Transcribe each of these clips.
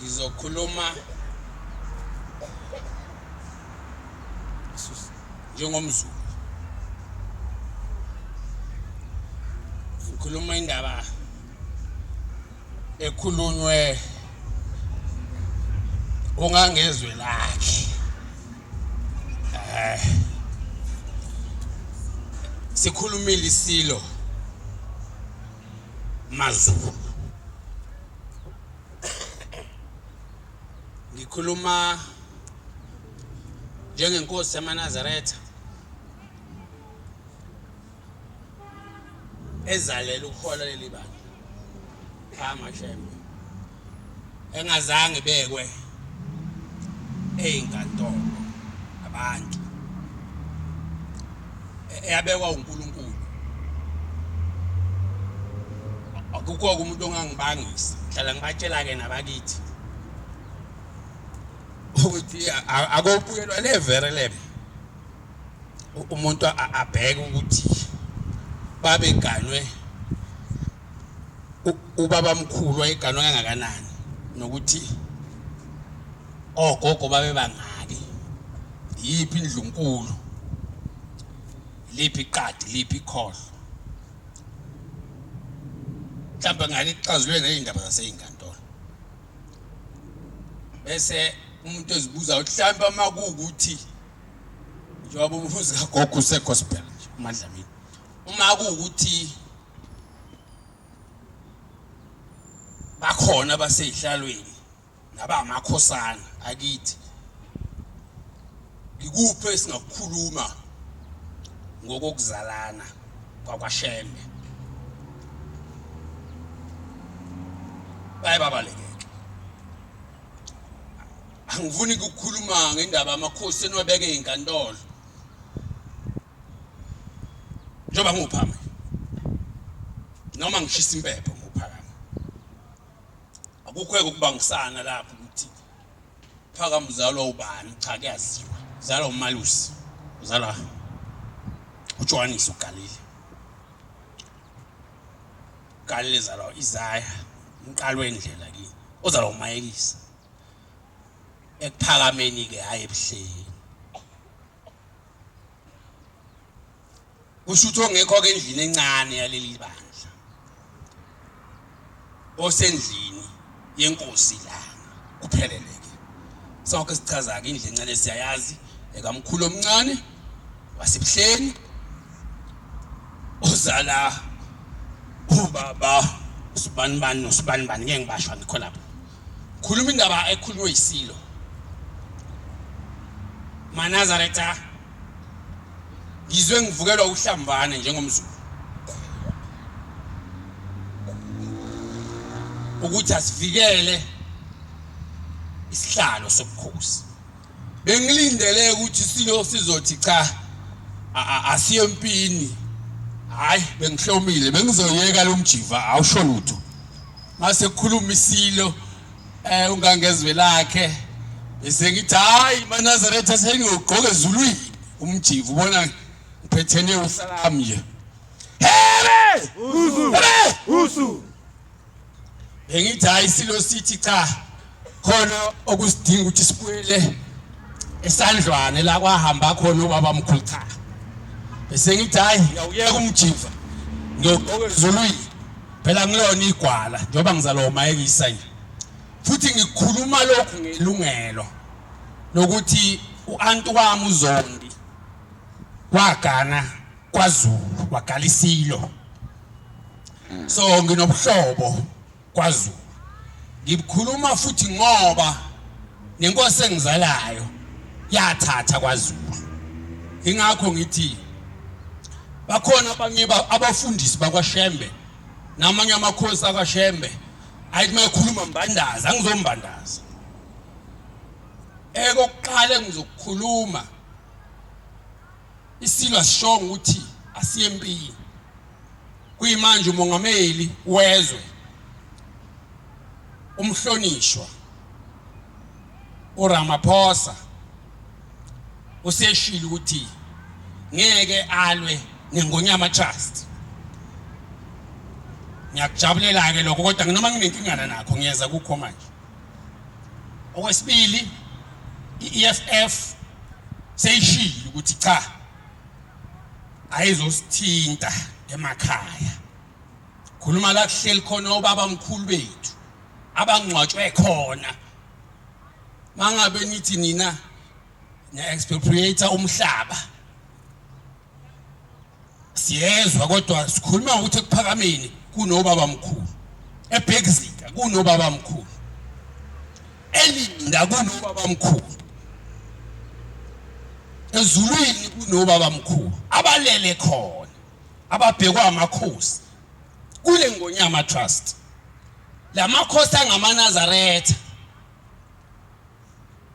Ngizokhuluma njengomZulu. Ngikhuluma indaba ekhulunywe ungangezwe lakhe. Eh sikhulumile isilo maZulu. Ngikhuluma njengenkosi yamaNazaretha ezalela ukuhola leli bandla kaMashembe engazange ibekwe eyinkantolo abantu eyabekwa uNkulunkulu. Akukho umuntu ongangibangisa, ngihlala ngibatshela-ke nabakithi ukuthi akobuyelwa le Verulam, umuntu abheke ukuthi babeganwe ubabamkhulu wayeganwe kangakanani nokuthi ogogo babebangaki, yiphi indlunkulu, liphi iqadi, liphi ikhohlo. Mhlawumbe ngake kuxazulule nezindaba zasey'nkantolo, bese umuntu ezibuza ukuthi mhlawumbe uma kuwukuthi njengoba umuzi kagogo usegospel nje uMadlamini, uma kuwukuthi bakhona abasey'hlalweni nabangamakhosana akithi, ngikuphi esingakukhuluma ngokokuzalana kwakwaShembe? Baye babalekeke. Angifuni ukukhuluma ngendaba amakhosi eniwabeke ey'nkantolo njengoba ngiwuphama noma ngishisa impepho ngophakama. Akukho ukubangisana lapho ukuthi phakama uzalwa ubani, cha kuyaziwa uzalwa umalusi, uzalwa uJohannes uGalile, Galile zalwa Isaya, umqalo wendlela kini ozalwa uMayekisa ekuphakameni ke, hayi ebuhleni. Kusho ukuthi ongekho ke endlini encane yaleli bandla, osendlini yenkosi lana kupheleleke sonke. Sichaza ke indlu encane, siyayazi, ekamkhulu omncane wasebuhleni ozala ubaba usibanibani nosibanibani, ngeke ngibasho, angikho lapho. Khuluma indaba ekhulunywe yisilo maNazaretha. Ngizwe ngivukelwa uhlambane njengomZulu ukuthi asivikele isihlalo sobukhosi. Bengilindele ukuthi isilo sizothi cha, asiye empini. Hayi, bengihlomile, bengizoyeka lo mjiva awusho lutho. Mase kukhuluma isilo ungangezwe lakhe, bese ngithi hayi maNazaretha, sengiyogqoka ezulwini umjiva, ubona ngiphethene usalami nje. Hebe! Usu! Hebe! Usu! Bengithi hayi, isilo sithi cha, khona okusidinga ukuthi sibuyele esandlwane la kwahamba khona ubaba mkhulu. Cha, bese ngithi hayi, ngiyawuyeka umjiva, ngiyogqoka ezulwini phela, ngilona igwala njengoba ngizalwa umayekisa nje. Futhi ngikhuluma lokhu ngelungelo lokuthi u-anti wami uZondi wagana kwaZulu, wagala isilo, so nginobuhlobo kwaZulu. Ngibukhuluma futhi ngoba nenkosi engizalayo yathatha kwaZulu. Ingakho ngithi bakhona abanye abafundisi bakwaShembe namanye amakhosi akwaShembe ayithi mayekhuluma mbandaza, angizombandaza. Ekokuqala engizokukhuluma, isilo asishongo ukuthi asiye empini. Kuyimanje umongameli wezwe umhlonishwa uRamaphosa useshilo ukuthi ngeke alwe neNgonyama Trust. Ngiyakujabulela ke lokho, kodwa noma nginenkingana nakho, ngiyeza kukho manje. Okwesibili, i-EFF seyishilo ukuthi cha, ayizosithinta emakhaya. Khuluma la kuhleli khona obaba mkhulu bethu abangcwatshwe khona. Mangabe nithi nina niya-expropriate umhlaba, siyezwa, kodwa sikhuluma ngokuthi ekuphakameni kunobaba mkhulu, eBhekizika kunobaba mkhulu, eLinda kunobaba mkhulu, ezulwini kunobaba mkhulu abalele khona, ababhekwa amakhosi kule Ngonyama Trust. Lamakhosi angamaNazaretha,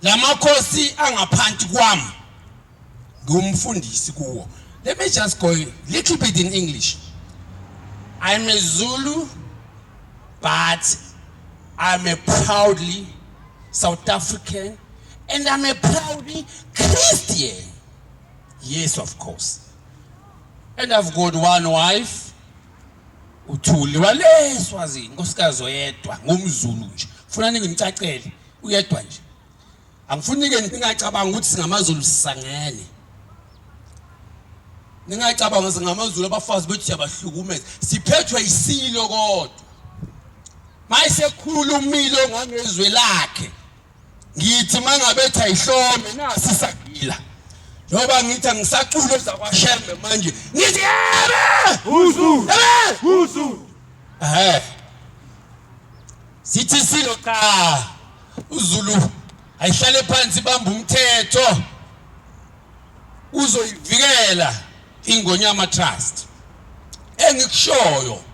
lamakhosi angaphansi kwami, ngumfundisi kuwo. Let me just go a little bit in English. I'm a Zulu, but I'm a proudly South African and I'm a proudly Christian. Yes, of course. And I've got one wife, uThuli wale Swazini, nkosikazi oyedwa, ngumZulu nje. Funa ningicacele, uyedwa nje. Angifuni ke ningacabanga ukuthi singamaZulu sisangene. Ningacabanga singamaZulu abafazi bethu siyabahlukumeza. Siphethwe isilo kodwa. Mayisekhulumile ngangezwe lakhe. Ngithi mangabe ethi ayihlome nasi isagila. Njengoba ngithi angisaculi ezakwaShembe manje. Ngithi yebe! Uzu! Yebe! Uzu! Eh. Sithi silo cha. UZulu ayihlale phansi bamba umthetho. Uzoyivikela iNgonyama Trust. Engikushoyo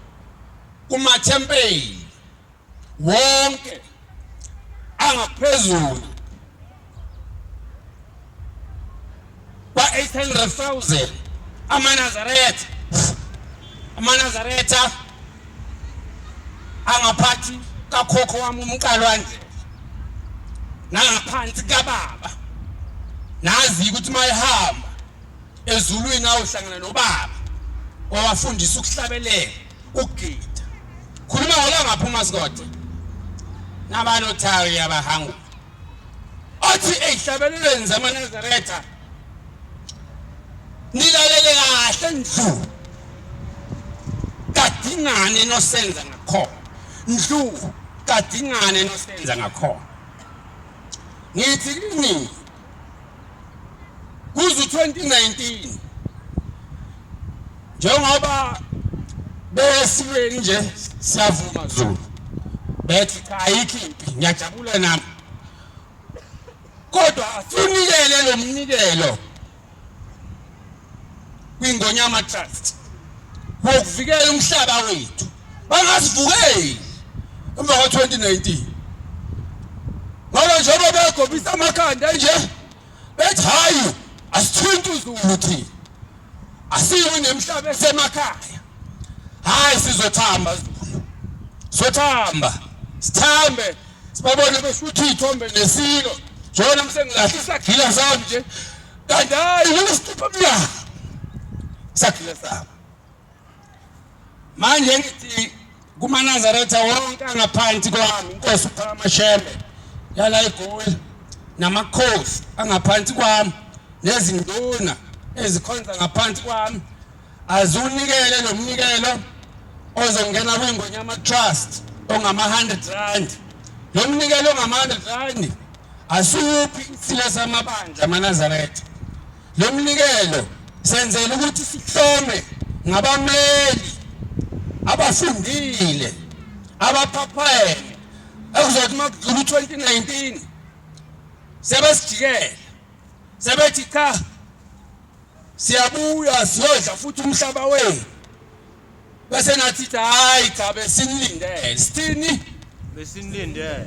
kumathempeli wonke angaphezulu kwa-800,000 amaNazaretha, amaNazaretha angaphathi kakhokho wami uMqalwandlela nangaphansi kababa, nazi ukuthi mayihamba ezulwini ayohlangana nobaba wawafundisa ukuhlabelela, ukugida. Khuluma ngolangaphuma sikode nabalothari abahangu othi ezihlabelelweni zamaNazaretha nilalele kahle ndlu kadingane nosenza ngakhona, ndlu kadingane nosenza ngakhona. Ngithi kini kuze 2019 njengoba besilweni nje siyavuma Zulu, bethi cha ayikho impi, ngiyajabula nami, kodwa asinikele lo mnikelo kwiNgonyama Trust wokuvikela umhlaba wethu, bangasivukeli emva kwa-2019, ngoba njengoba begobisa amakhanda nje bethi hayi asithinti uZulu thina, asiyi nemhlaba esemakhaya, hayi sizothamba Zulu, sothamba sithambe sibabone beshutha iy'thombe nesilo njengoba nami sengilahle isagila sami nje, kanti hayi lona sicupha emnyango isagila sami. Manje ngithi kumaNazaretha wonke angaphansi kwami, inkosi uPhakama Shembe yala eGoli, namakhosi angaphansi kwami nezinduna ezikhonza ngaphansi kwami, azunikele lo mnikelo ozongena kwiNgonyama Trust ongama-100 rand. Lo mnikelo ongama-100 rand asiwuphi isilo samabandla amaNazaretha. Lo mnikelo senzela ukuthi sihlome ngabameli abafundile abaphapheme ekuzothi uma kudlula u-2019 sebesijikela sebethi cha siyabuya siyodla futhi umhlaba wenu, bese nathi hayi cha besinilindele. Sithini? Besinilindele,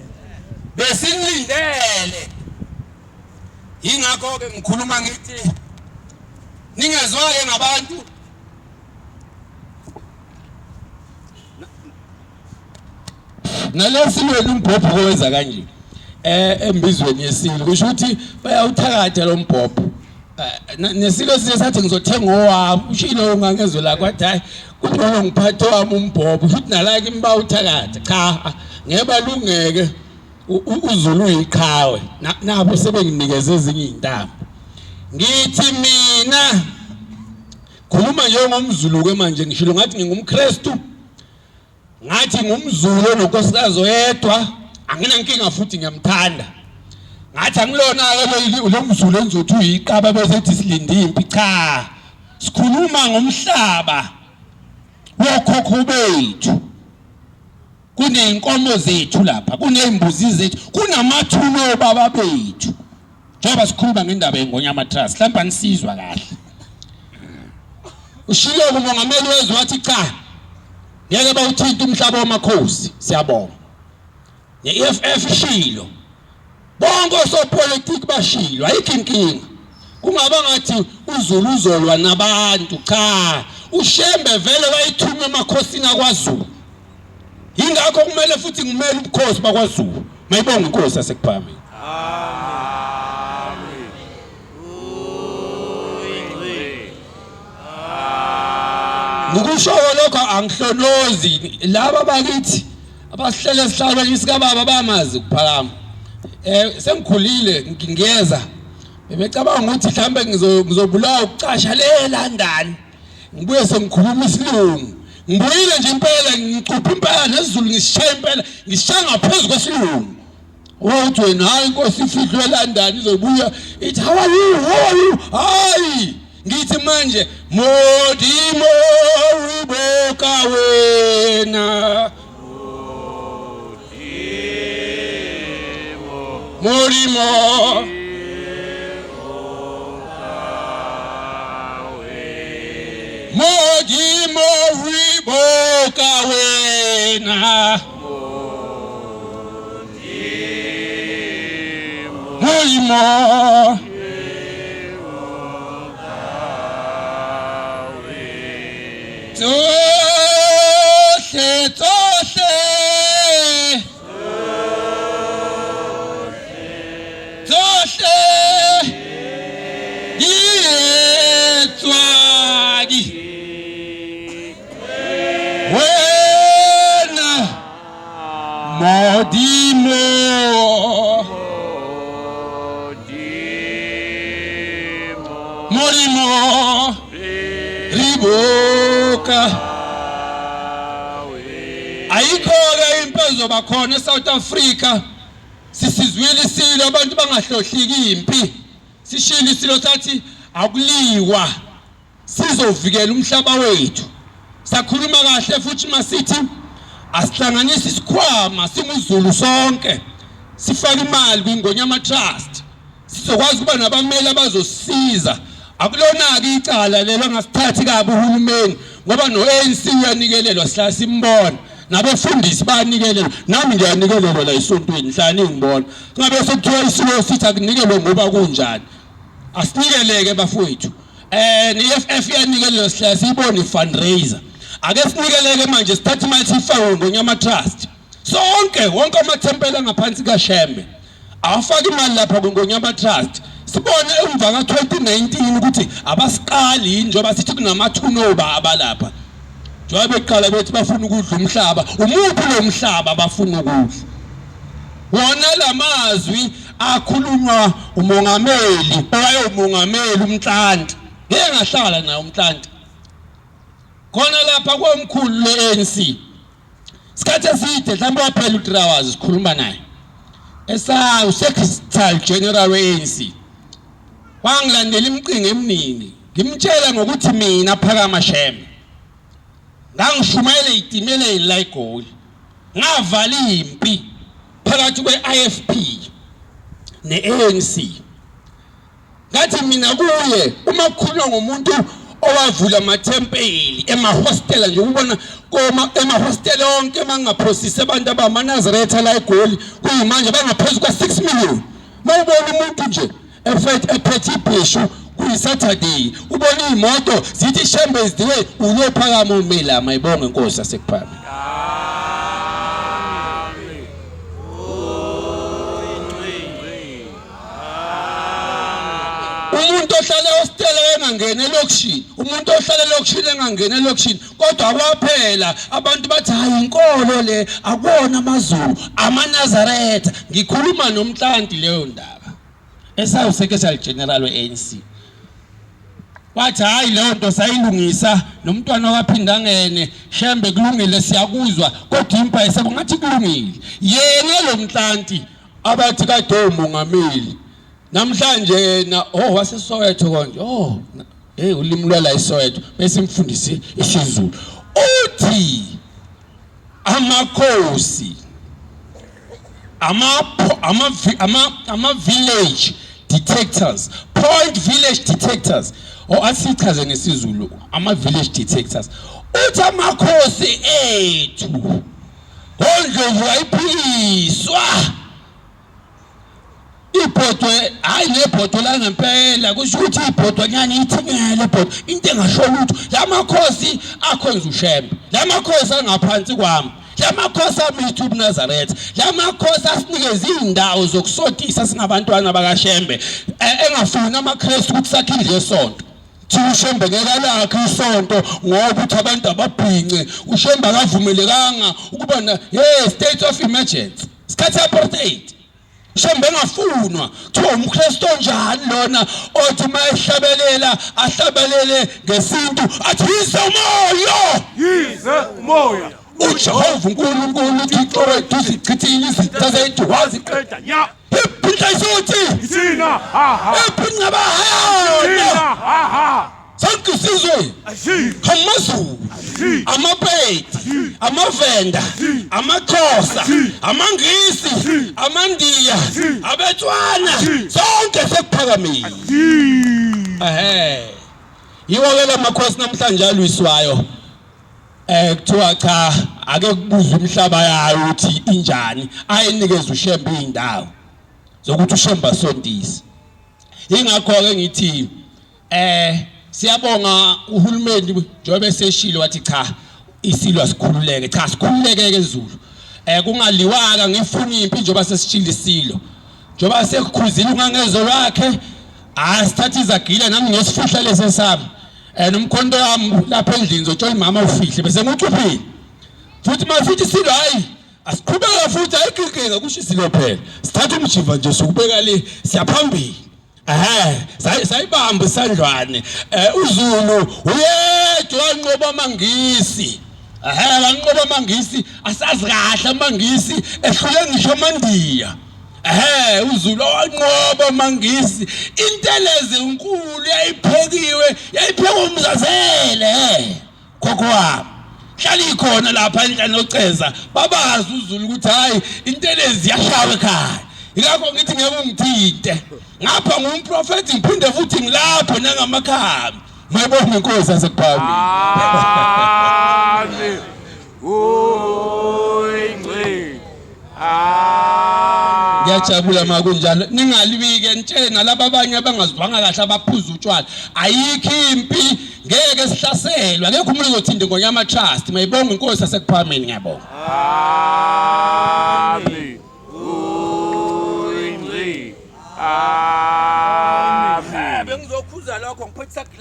besinilindele. Yingakho-ke ngikhuluma ngithi ningezwa-ke ngabantu nalesilweni umbhobho kowenza kanje embizweni yesilo, kusho ukuthi bayawuthakatha lo mbhobho. Nesilo siye sathi ngizothenga owami, ushilo ungangezwe la kwathi hayi kungcono ngiphathe owami umbhobho, futhi nala kimi bawuthakatha. Cha, ngeke balungeke. uZulu uyiqhawe, nabo sebenginikeze ezinye izintambo. Ngithi mina khuluma njengomZulu ke manje, ngishilo ngathi ngingumKristu, ngathi ngumZulu ononkosikazi oyedwa, anginankinga futhi ngiyamthanda. Ngathi angilona-ke lo mZulu engizothi uyiqaba bese ethi silinde impi. Cha, sikhuluma ngomhlaba wokhokho bethu. Kuney'nkomo zethu lapha, kuney'mbuzi zethu, kunamathuna obaba bethu. Njengoba sikhuluma ngendaba yeNgonyama Trust, mhlawumbe anisizwa kahle. Ushilo umongameli wezwe wathi cha, ngeke bawuthinte umhlaba wamakhosi. Siyabonga. Ne-EFF ishilo, bonke osopolitiki bashilo, ayikho inkinga. Kungaba ngathi uZulu uzolwa nabantu, cha, uShembe vele wayethunywa emakhosini akwaZulu. Yingakho kumele futhi ngimele ubukhosi bakwaZulu. Mayibonge inkosi yaseKuphakameni. Amen. Ngikusho lokho angihlonozi laba bakithi abasihlele esihlalweni sikababa bamazi ukuphakama. Sengikhulile ngiyeza. Bebecabanga ukuthi mhlambe ngizobulawa ukucasha le London. Ngibuye sengikhuluma isilungu. Ngibuyile nje impela ngicupha impela nesiZulu ngisishaya impela ngisishaya ngaphezu kwesilungu. Wathi wena hayi inkosi ifihlwe eLondon izobuya ithi how are you, how are you, hayi ngithi manje Modimo riboka wena, Modimo Modimo riboka wena, Modimo. Tsohle, tsohle, tsohle di etswa di wena Modimo. Modimo riboka. Ayikho-ke impi ezoba khona eSouth Africa. Sisizwile isilo, abantu bangahlohliki impi. Sishilo isilo sathi akuliwa, sizovikela umhlaba wethu. Sakhuluma kahle futhi masithi asihlanganise isikhwama singuZulu sonke, sifake imali kwiNgonyama Trust, sizokwazi ukuba nabameli abazosisiza. Akulona-ke icala lelo, angasithathi kabi uhulumeni ngoba no-ANC uyanikelelwa, sihlala simbona, nabefundisi bayanikelelwa, nami ngiyanikelelwa la esontweni, ngihlala ningibona. Kungabe sekuthiwa isilo sithi akunikelwe ngoba kunjani. Asinikeleke bafowethu. Ne-EFF iyanikelelwa, sihlala siyibona i-fundraiser. Ake sinikeleke manje, sithathe imali siyifake Ngonyama Trust. Sonke, wonke amathempeli angaphansi kaShembe awafake imali lapha kwiNgonyama Trust. Sibone emva ka-2019 ukuthi abasiqali yini, njengoba sithi kunamathuna obaba lapha. Njengoba beqala bethi bafuna ukudla umhlaba, umuphi lo mhlaba abafuna ukudla? Wona lamazwi akhulunywa umongameli owayewumongameli uMtlanti. Ngeke ngahlala naye uMtlanti. Khona lapha komkhulu le-ANC. Isikhathi eside mhlawumbe waphela u-3 hours sikhuluma naye. Esa uSecretary General we-ANC. Wangilandela imicingo eminingi. Ngimtshela ngokuthi mina Phakama Shembe. Ngangishumayela ey'timeleni la eGoli. Ngavala impi phakathi kwe-IFP ne-ANC. Ngathi mina kuye uma kukhulunywa ngomuntu owavula amathempeli emahostela nje, ukubona koma emahostela onke mangaphosisi abantu abamaNazaretha la eGoli kuyimanje bangaphezu kwa-6 million. Mawubona umuntu nje ephethe ibheshu kuyi-Saturday, ubona iy'moto zithi Shembe is the way, uyophakama umela. Mayibonge inkosi yaseKuphakameni. Umuntu ohlala ehostela engangeni elokishini, umuntu ohlala elokishini engangeni elokishini. Kodwa kwaphela abantu bathi hayi inkolo le, akuwona amaZulu, amaNazaretha. Ngikhuluma noMhlanti leyo ndaba esawu-secretary general we-ANC. Wathi hayi leyo nto sayilungisa nomntwana wakwaPhindangene Shembe, kulungile siyakuzwa, kodwa impi ayisekho. Ngathi kulungile. Yena lo Mhlanti abathi kade umongameli namhlanje yena, oh, waseSoweto konje, oh hey, ulimi lwala iSoweto, bese imfundisi isiZulu, uthi amakhosi ama ama ama ama village detectors, point village detectors, o asichaze ngesiZulu ama village detectors, uthi amakhosi ethu ondlovu ayiphikiswa ibhodwe, hayi nebhodwe langempela, kusho ukuthi ibhodwe nyani ithingele ibhodwe, into engasho lutho. Lamakhosi akhonza uShembe, lamakhosi angaphansi kwami, lamakhosi amithu ubuNazaretha, lamakhosi asinikeza izindawo zokusotisa singabantwana bakaShembe, engafuni amaKristu ukuthi sakhe indlu yesonto. Thiwa uShembe ngeke alakhe isonto ngoba uthi abantu ababhince, uShembe akavumelekanga ukuba na, hey, state of emergency, isikhathi apartheid. Shembe engafunwa, kuthiwa umKristu onjani lona othi uma ehlabelela ahlabelele ngesintu athi yize umoya, yize umoya, uJehova uNkulunkulu uThixo wethu usichithile izitha zethu waziqeda nya. Iphinda isuthi ithina ha ha, iphinda bahana ithina ha ha, sonke isizwe, amaZulu, amaPedi, amaVenda, amaXhosa, amaNgisi, amaNdiya, abeTswana, sonke sekuphakamile. Ehe, yiwo-ke la makhosi namhlanje alwiswayo, kuthiwa cha, ake kubuzwe imihlaba yayo ukuthi injani, ayinikeze uShembe iy'ndawo zokuthi uShembe asontise. Ingakho-ke ngithi siyabonga uhulumeni njengoba eseshilo wathi cha, isilo asikhululeke, cha sikhululeke ke Zulu, kungaliwaka ngifuna impi njengoba sesishilo isilo, njengoba sekukhuzile ungangezo lwakhe, asithathe izagila nami ngiyosifihla lesi sami, nomkhonto wami lapha endlini zotshela umama ufihle bese ngucuphile futhi masithi isilo hayi asiqhubeka futhi ayikho inkinga, kusho isilo phela sithatha umjiva nje sokubeka le siyaphambili. Sayibamba isandlwane, uZulu uyedwa wanqoba amaNgisi. Wanqoba amaNgisi, asazi kahle amaNgisi ehlule ngisho amaNdiya. uZulu wanqoba amaNgisi, intelezi enkulu yayiphekiwe, yayiphekwa umzazele khokho wami, hlala ikhona lapha enhlane oceza, babazi uZulu ukuthi hayi intelezi yashawa ekhaya. Ingakho ngithi ngeke ungithinte ngapha, ngumprofethi ngiphinde futhi ngilapho nangamakhambi. Mayibonge inkosi yasekuphakameni. Amen. Uyingcwele. Amen. Ngiyajabula ma kunjalo, ningalibike nitshele nalaba abanye abangazwanga kahle abaphuza utshwala, ayikho impi, ngeke sihlaselwe, akekho umuntu ozothinta Ingonyama Trust. Mayibonge inkosi yasekuphakameni, ngiyabonga. Amen. Uyingcwele. Amen. Bengizokhuza lokho ngiphethe.